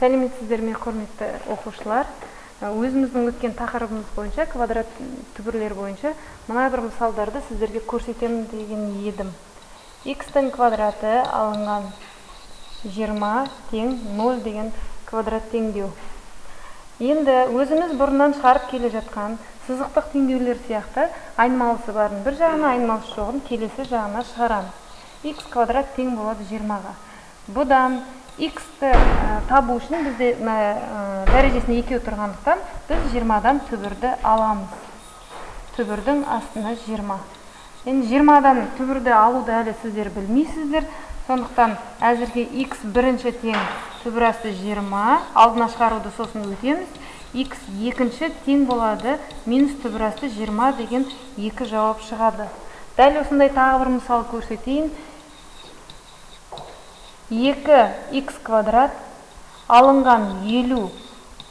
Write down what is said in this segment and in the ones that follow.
Сәлеметсіздер ме, құрметті оқушылар! Өзіміздің өткен тақырыбымыз бойынша, квадрат түбірлер бойынша мына бір мысалдарды сіздерге көрсетемін деген едім. X-тің квадраты алынған 20 тең 0 деген квадрат теңдеу. Енді өзіміз бұрыннан шығарып келе жатқан сызықтық теңдеулер сияқты айнымалысы барын бір жағына, айнымалысы жоғын келесі жағына шығарамыз. X квадрат тең болады 20-ға. Бұдан x-ті табу үшін бізде дәрежесінде екеу тұрғандықтан, біз 20-дан түбірді аламыз. Түбірдің астына 20. Енді 20-дан түбірді алуды әлі сіздер білмейсіздер. Сондықтан әзірге x бірінші тең түбір асты 20, алдына шығаруды сосын өтеміз. X екінші тең болады минус түбір асты 20 деген екі жауап шығады. Дәл осындай тағы бір мысал көрсетейін. 2x квадрат алынған 50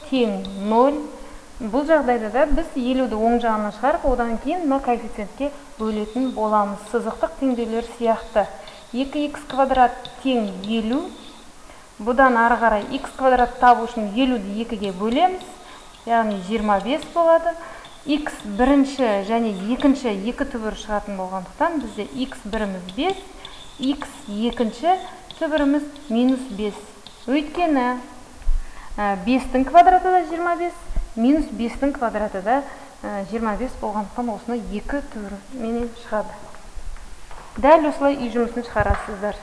тең 0. Бұл жағдайда да біз 50-ді оң жағына шығарып, одан кейін мына коэффициентке бөлетін боламыз. Сызықтық теңдеулер сияқты. 2x квадрат тең 50. Бұдан ары қарай x квадрат табу үшін 50-ді 2-ге бөлеміз, яғни 25 болады. X бірінші және екінші екі түбір шығатын болғандықтан, бізде x біріміз 5, x екінші түбіріміз минус 5. Өйткені 5-тің квадраты да 25, минус 5-тің квадраты да 25 болғандықтан, осыны екі түбірменен шығады. Дәл осылай үй жұмысын шығарасыздар.